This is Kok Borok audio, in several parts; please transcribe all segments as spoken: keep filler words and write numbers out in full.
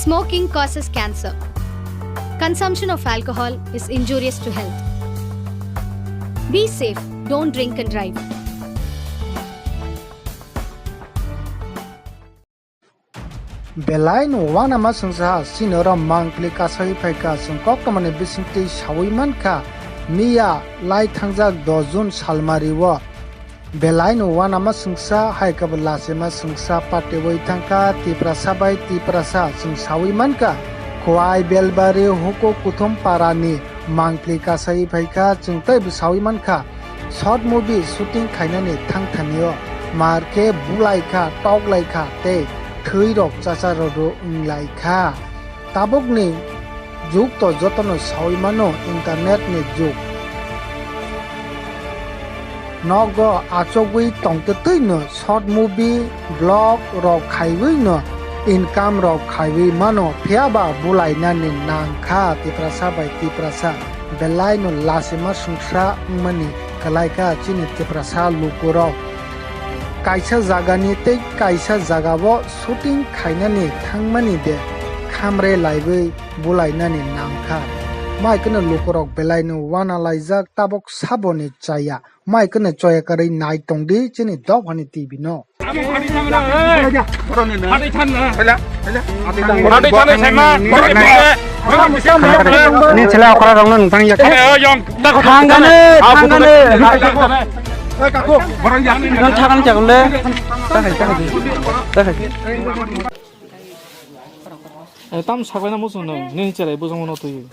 Smoking causes cancer. Consumption of alcohol is injurious to health. Be safe, don't drink and drive. Belai no wanama sungsa, sinoro mangpli kasai phaikha, chwng koktwmani bisingtwi sawi mankha, miya lai thangjak dos June salmario. Belai no wanama sungsa, hai khe bo lachima sungsa, patiwi thangkha, Tiprasa bai Tiprasa, chwng sawi mankha, Khowai Belbari huku Kuthum parani mangpli kasai phaikha, chwng teibo sawi mankha. Short movie shooting khainani thangthanio mar khe bulai kha, toklai kha tei thwi rok chacha rodo wnglai kha. Tabukni jug to jotono sawi mano, internet ni jug. Nogo achugwi tongtwtwino short movie, vlog rok khaiwino income rok khaiwi mano, phiyaba bulainani nangkha Tiprasa bai Tiprasa. Belai no lachima sungsa wngmani kwlaikha chini Tiprasa lukurok. Kaisa jagani tei kaisa jagao shooting khainani thangmani de khamre laiwi bulainani nangkha. Mai kheno lukurok belai no wana laijak, tabuk saboni chaya. Mai kheno choya karwi nai tongdi chini dophani T V no. Ni chela okra rong nang tang yak. Thang gane, thang gane. Nang thang chakle. Takai, takai. Takai. Eh, tam saklaina muchung nang, nini cherai bujang mano twi.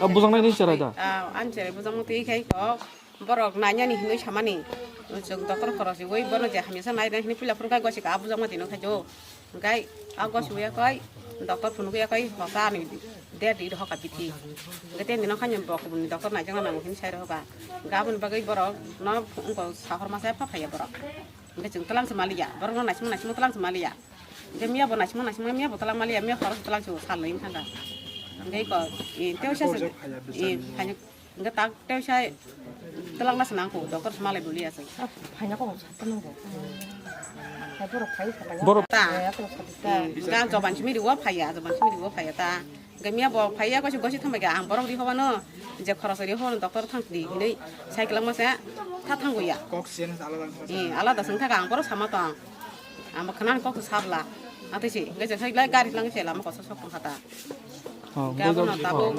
Ah, bujang nai nini cherai da? Ah, ani cherai bujang mano twi khai kok. Borok nainani hinwi samani, chwng doctor khoroknwi bono je hamya sa nai rw hinwi puila phuru khai gosi ka a bujak ma tino khai jo. Hwnkhe a gosi ya khai doctor phunuk ya khai hosa ani der di hoka bithi. Hwnkhe ten dino khai bok ni doctor naijakna nango hinwi sai rw hoka. Hwnkhe aboni bagwi borok no wngkha sahor masa epha phaiya borok. Hwnkhe chwng twlang se maliya, borok no naising naising twlang se maliya. Hwnkhe miya bo naising naising miya bo twlang maliya, miya khorok twlang se salnwi thangkha. Hwnkhe iko, e, tei usa se, e, phaini. Hwnkhe tak tei sai twlangna se nangkho, doctor se malai boli aswk. Phaina kok sa twngo. Hai borok phai sa manya. Borok ta. Hai borok sa ta. Ga joban simi riwo phaiya, joban simi riwo phaiya ta. Hwnkhe miya bo phaiya gosi gosi thangbai kha, ang borok ri hobano je khoroksa ri hobano doctor thang di hinwi sai kwlangma se tha thangbo ya. Kok siyan alada wngkha. Eh, alada se wngkha ang borok sama tong. Ang bo khwnani kok sabla. Atwi se hwnkhe je sai gari lang se lama kosa sok tongkha ta. Oh, hwnkhe abono tabuk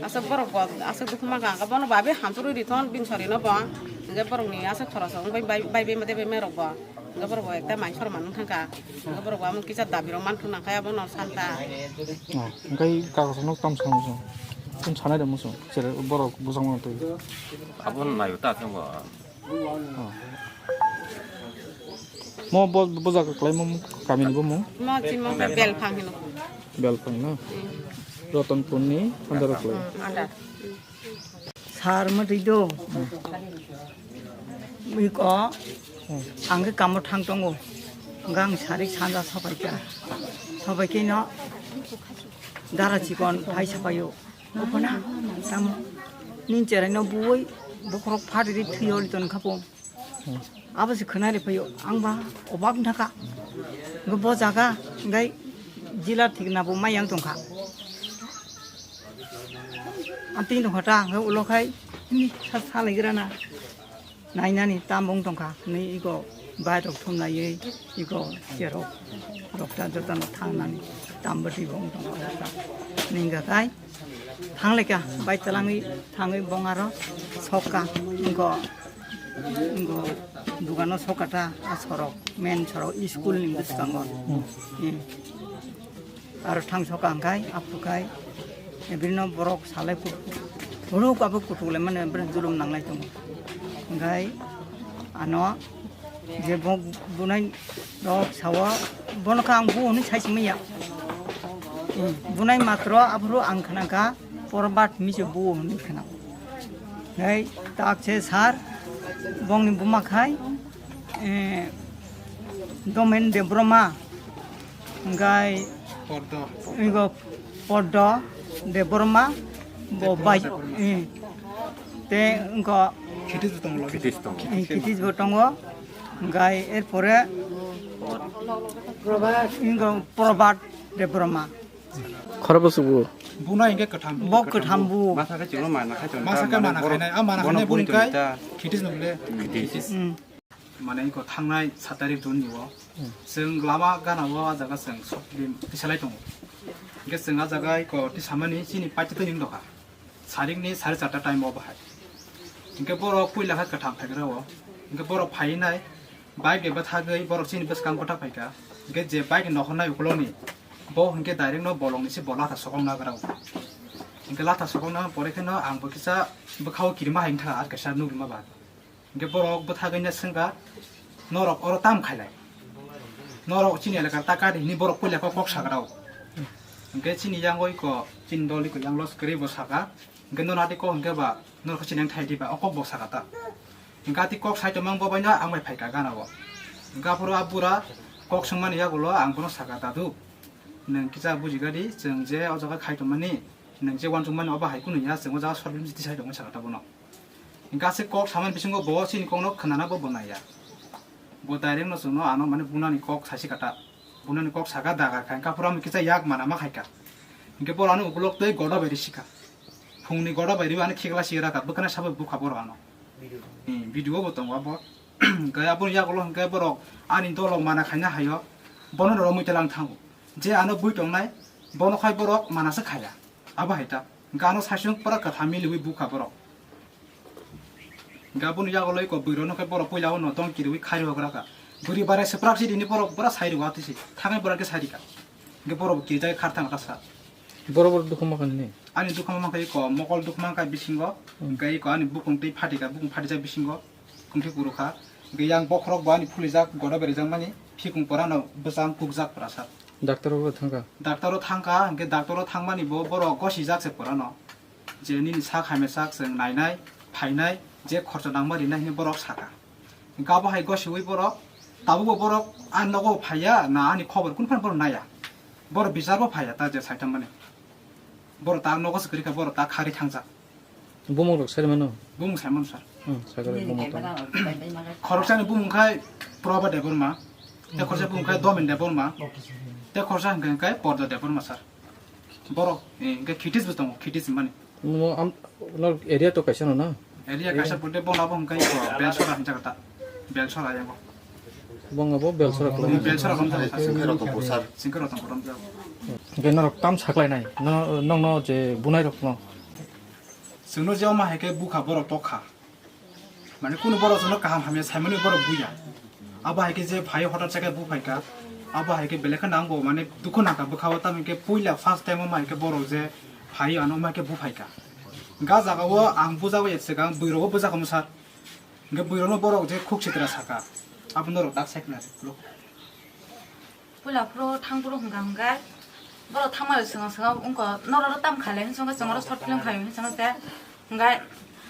aswk borok bo aswk dukhu mankha, hwnkhe bono bo abi hamchwrwi rithon bini sorino bo. Hwnkhe borokni aswk khoroksa wngbai bai bai bai made bai mai rok bo. Hwnkhe borok bo ekta mai sor manwi thangkha. Hwnkhe borok bo amo kisa dabi rok manthok nangkha abono santa. Oh, hwnkhe kagosa no tam sanai rw muchung. Chwng sanai rw muchung. Chwrai borok bujang mano twi. Abono naio ta thangbo. Oh. Mo bo, bo jaga kwlai mo kamini bo mung? Mo chini mo Belphang hino. Belphang na? Hmm. Rotonpurni under kwlai. Hmm, under. Sar mwtwi do. Iko ang khe kamo thang tongo. Gang sari sanja sobai kha. Sobai khe no dara chikon phai sapaio. Ophana tam nin cherai no buoi bokhorok phat ri thwi oli ton khapo. Abo se khwnari phaio, ang ba obak wngkha. Hwnkhe bo jaga hwnkhe jila thikna bo mayang tongkha. Amtwi tongkha ta, hwnkhe ulo khai, hini sa, salaigrana. Nainani tam wng tongkha, hwnwi iko bai rok thumnaiwi, iko cherok, rok ta jotono thangnani, tam bwtwi bo wng tongkha, ningkha khai. Thanglaikha, bai twlangwi thangwi bong aro sokha, wngkha, wngkha dukano sokha ta, a sorok, main sorok, school ni bwskango. Hmm. Aro thang sokha hwnkhe, aphuru khai, bini borok salai kut-, ruk abo kutuk lai mani, bini julum nanglai tongo. Hwnkhe ano, je bo bunai rok sawa, bono kha ang bu hwnwi sai simi ya. Hmm, bunai matro aphuru ang khna kha porbat mi se bu hwnwi khna. Hei, tak se sar, bongni buma khai, eh, Domen Debroma, hwnkhe Pordo. Igo Pordo Debroma, bo Debroma, bai, Debroma. Eh, te wngkha Khitis bo tongo logi. Khitis tongo. Eh, Khitis bo tongo. Gai erpore Probas. Ingo Probat Debroma. Phara bwswk bo? Buna hinkhe kwtham. Bo kwtham bu. Masa khe chwngno mana khai tongo. Masa khe mana khainai. A mana khainai buni kai khitis no bole. Khitis. Hmm. Mane iko thangnai sat tarik June ni o. Hmm. Chwng lama gana o a jaga chwng short film tisalai tongo. Hinkhe chwng a jaga iko tisamani chini paitwi twi ning dokha. Sarikni sare charta time o bahai. Hinkhe borok puila khe kwtham phaigra o. Hinkhe borok phainai bike bai bwthagwi borok chini bwskang bwthak phaikha. Hinkhe je bike ni nokhornai ukuloni bo hinkhe direct no bolongni se bo latha sokong nagra o. Hinkhe latha sokong na pore kheno ang bo kisa bwkhao kirima hai wngkha ar kaisa nukgwima ba. Hinkhe borok bwthagwi no swngkha, "Norok oro tam khailai? Norok chini elakar ta kadi?" hinwi borok puila kok kok sagra o. Hinkhe chini yango iko chini dol iko yang los kwrwi bo saka, hinkhe nono ati kok hinkhe ba norok chini yang thai diba o kok bo saka ta. Hinkhe ati kok sai tongmang bo baino ang bai phaikha gana o. Hinkhe aphuru a bura kok swngmani yagulo ang bono saka, "Dadu, nwng kisa bujiga di, chwng je o jaga khai tongmani, nwng je uansukmani obo hai kunu ya, chwng o jaga short film tisai tongmani," saka ta bono. Hinkhe aswk kok samani bisingo bo chini kokno khwnana bo bo naiya. Bo direct no chwngno ano mane bunani kok saisi kata. Bunani kok saka dagar kha, hinkhe aphuru amo kisa yak mana ma khaika. Hinkhe boro ano ukulok twi goda bai risikha. Phungni goda bai riwi ano khikla si raka, bwkhana sabo bukha borok ano. Hmm, video bo tongo abo. Hinkhe aboni yagulo hinkhe borok ani dolok mana khaina haio. Bono rw mui telang thango. Je ano bui tongnai, bono khai borok mana se khaya. Abo hai ta. Gano saichung pura kwtham miliwi bukha borok. Ga boni yago loi ko bwrwi no khe borok puila o no tong kiriwi khari hogra kha. Bwrwi barai swprak si dini borok bura sai rwatwi si. Thangai borok khe sai rikha. Ge borok bo kirijak khar thang kha sa. Borok borok dukhu ma kha nini? Ani dukhu ma kha ko mokol dukhu ma kha bisingo. Hmm. Ga ko ani bukung tei phatika bukung phatijak bisingo. Kungkhe kuru kha. Ge yang bokhorok bo ani phulijak goda berijak mani. Phikung pora no bwchang kukjak pora sa. Doctor o thangkha? Doctor o thangkha, hinkhe doctor o thangmani bo borok gosijak se pora no. Je nini sak hamya sak chwng nainai, phainai, je khorcha nangma rinai hinwi borok sakha. Hinkhe abo hai gosiwi borok, tabukbo borok ani nogo phaiya na ani khobor kunu phano borok naiya. Borok bichar bo phaiya ta je saithammani. Borok ta nogo se kwrwi kha, borok ta khari thangjak. Bumung rok sai mano? Bumung sai mano sir. Hmm, sai khe bumung tong. Khoroksani bumung khai Proba Debbarma, te khorsa bumung khai Domen Debbarma, te khorsa hwnkhe khai Porda Debbarma sir. Borok, eh, hwnkhe Khitis bo tongo, Khitis hinmani. Mo am, nor area to kaisa no na? Area kaisa pore bono abo hwnkhe Belsora hinjak ta. Belsora yango. Bong abo Belsora kolom. Belsora kolom ta. Singkhe Rotonpur sir. Singkhe Rotonpur kolom ta. Hwnkhe norok tam saklai nai? No, nong no je bunai rok no? Chwngno je omo hai khe bukha borok tokha. Mane kunu borok chwngno kaham hamya saimani borok buya. Abo hai khe je phai hotar chakhe bu phaikha. Abo hai khe belai kheno angbo mane dukhu nangkha bwkhao, tamo hinkhe puila first time omo hai khe borok je phai ano omo hai khe bu phaikha. Ga jagao ang bujagwi ya swkang bwrwi rogo bujak omo sir. Hinkhe bwrwi rokno borok je khuk sitra sakha. Abo norok dak saikna rw. Puila phuru thang phuru hwnkha hwnkhe borok thangmani swngo swngo wngkha, "Norok tam khailai?" hinwi swngkha, "Chwng oro short film khaio," hinwi swngkha se. Hwnkhe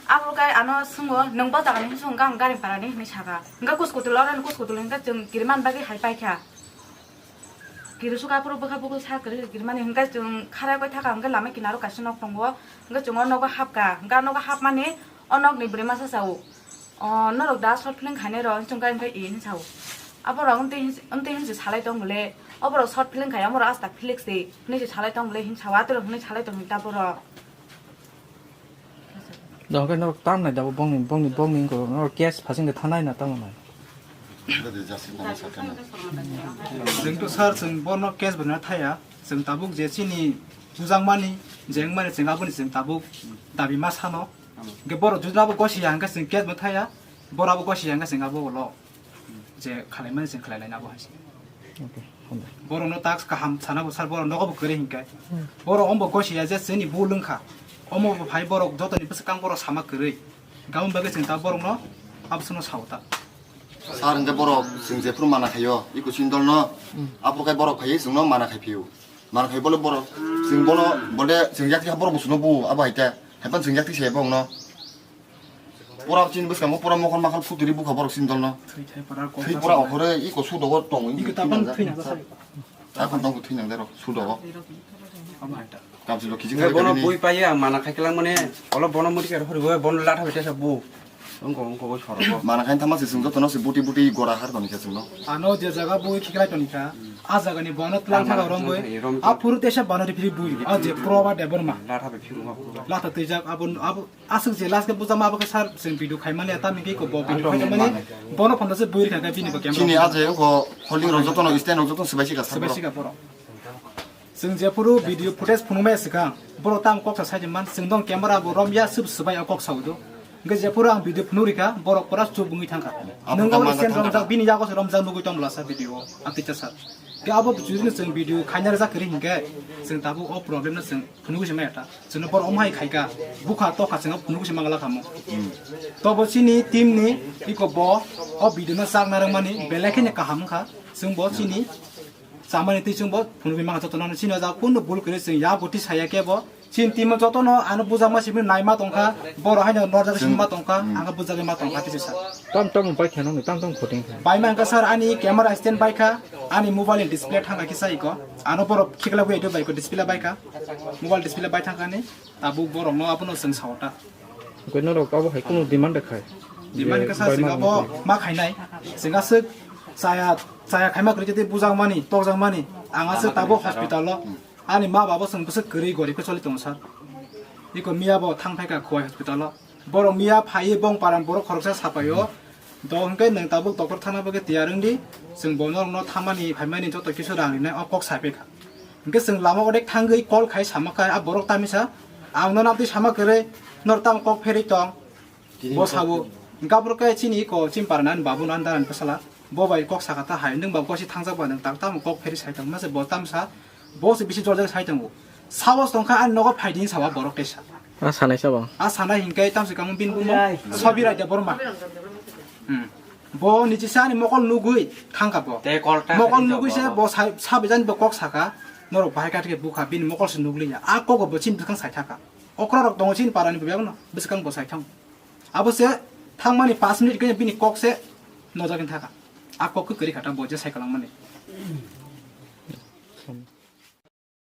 aphuru khe ano swngo, "Nwng bo jagani?" hinwi swngkha, "Ang Gariparani," hinwi sakha. Hwnkhe kuchkutula oroni kuchkutula hwnkhe chwng kirimani bagwi hai paikha. Kiri sukha aphuru bwkha bukhuk sa kwrwi kirimani hwnkhe chwng kharai koi thaka hwnkhe lama kinaro kaisa nok tongo, hwnkhe chwng o nogo hapkha, hwnkhe a nogo hapmani o nokni bwrwi masa sao. O, norok da short film khainai rw, hinwi chwng khe, hwnkhe e hinwi sao. Aborok wngtwi hinwi, wngtwi hinwi se salai tong bwle. Oborok short film khai, omorok asta Felix de hinwi se salai tong bwle, hinwi sao, atorok hinwi salai tong hinwi ta borok. Dohor khe norok tam nai da bo bongni, bongni, bongni wngkha, norok case phasing de thanai na tamo nai? Chwng to sir, chwng bono case bo na thaya. Chwng tabuk je chini bujakmani, je wngmani chwng aboni chwng tabuk dabi ma sano. Hwnkhe borok juda bo gosi ya, hwnkhe chwng case bo thaya, borok bo gosi ya, hwnkhe chwng abo ulo je khalaimani chwng khlai laina bo hai se. Okay, hambai. Borok no task kaham sana bo sir, borok nogo bo kwrwi hinkhe. Hmm. Borok ombo gosi ya je chini bul wngkha, omo bo phai borok jotoni bwswkang borok sama kwrwi, gamon bagwi chwng ta borok no aboswk no sao ta. Sir, hwnkhe borok chwng jephru mana khaio, iko chini dol no, hmm, aphuru khai borok phaiwi chwngno mana khai phio. Mana khai bole borok, chwng bono, bole chwng yakti ha borok busuno bu, abo hai ta. Haipan chwng yakti se bongno. Pura chini bwskango pura mokol makal futuri bukha borok chini dol no. Thwi thai pura kok. Thwi pura okhore iko sudogo tong, iko tapan thwi na. Tapan tong thwi nang derok sudogo. Abo hai ta. Kamsi lo kijing. Bono bui paye ang mana khai kelang mane, olo bono muti kar hori bono latha bete sa bu. Wngkha, wngkha, bo sorogo. Mana khain tama se chwng jotono se buti buti gora har toni khe chwngno. Ano je jaga bui khiklai toni kha, a jaga ni bono tlang thaga romwi, a phuru tesa bono ripri bui, a je Proba Debbarma. Latha bai phiruma phuru. Latha twijak abo, abo aswk je last ke bujama abo khe sir chwng video khaimani, a tamni khe ko bo video khaimani, bono phano se bui rikha khe bini bo camera. Chini a je wngkha holding rok jotono stand rok jotono swbai sika sir. Swbai sika borok. Chwng jephuru video footage phunukmaya swkang, borok tamo kok sa saidi man, chwng dong camera bo romya, swb swbai o kok sa udo. Hwnkhe jephuru ang video phunuk rikha, borok pura chup wngwi thangkha. Nwng abo stand romjak, bini yago se romjak nugwi tong lasa video o, a teacher sir. Khe abo judino chwng video khaina rwjak kwrwi hinkhe, chwng tabuk o problem no chwng phunugwi se maya ta. Chwngno borok omo hai khaika, bukha tokha chwngno phunugwi se mangla kha mo. Tobo chini team ni iko bo o video no chakna rwmani belai kheno kaham wngkha, chwng bo chini Chamani twi chwng bo phunugwi mangkha jotono, chini o jaga kunu bul kwrwi chwng ya bwtwi saya khe bo. Chini team o jotono ano bujakma simi naima tongkha, borok haino norjak simi ma tongkha, ang khe bujagwi ma tongkha tisa sa. Tam tam bai khe nang tam tam khoting kha. Bai mangkha sir, ani camera stand bai kha, ani mobile ni display thangkha kisa iko. Ano borok khiklai buya bai ko display bai kha. Mobile display bai thangkha ni. Tabuk borok no abono chwng sao ta. Koi norok abo hai kunu demand khai. Demand kha sa bai chwng ma abo ma khainai. Chwng aswk chaya, chaya khaima kwrwi tei bujakmani, tokjakmani. Ang aswk tabuk hospital o. Ani ma baba chwng bwswk kwrwi gorib khe choli tongo sir. Iko miya bo thang phaikha Khowai hospital o. Borok miya phaiwi bong param borok khoroksa sapai o. Do hwnkhe nwng tabuk doctor thangna bagwi tiyar wngdi. Chwng bo norokno thangmani phaimani joto kisu rang rinai o kok sai phaikha. Hwnkhe chwng lama odek thangwi call khai sama kha a borok tamisa. Ang nono amtwi sama kwrwi nor tamo kok pherwi tong. Bo sabo. Hwnkhe aborok khe chini iko chini parani ani babu no ani dara ni bwsala. Bo bai kok saka ta hai nwng ba gosi thangjak ba nwng tak tamo kok pherwi sai tong mase bo tamsa. Bo se bisi jorjak sai tongo. Sabo tongkha ani nogo phaidi hinwi sawa borok tesa. A sanai sabo. A sanai hinkhe tamsi kamo bini bumo Sobirai Debbarma. Hmm. Bo nichi se ani mokol nugwi thangkha bo. Mokol nugwi se bo sai, sabijan bo kok saka. Norok bahai kha thike bukha bini mokol se nugliya. A kogo bo chini bwskang sai thaka. Okra rok tongo chini parani bo bebakno bwskang bo sai thang. Abo se thangmani pash minute khe bini kok se nojagwi thaka. A kok khe kwrwi kha ta bo je sai kwlangmani.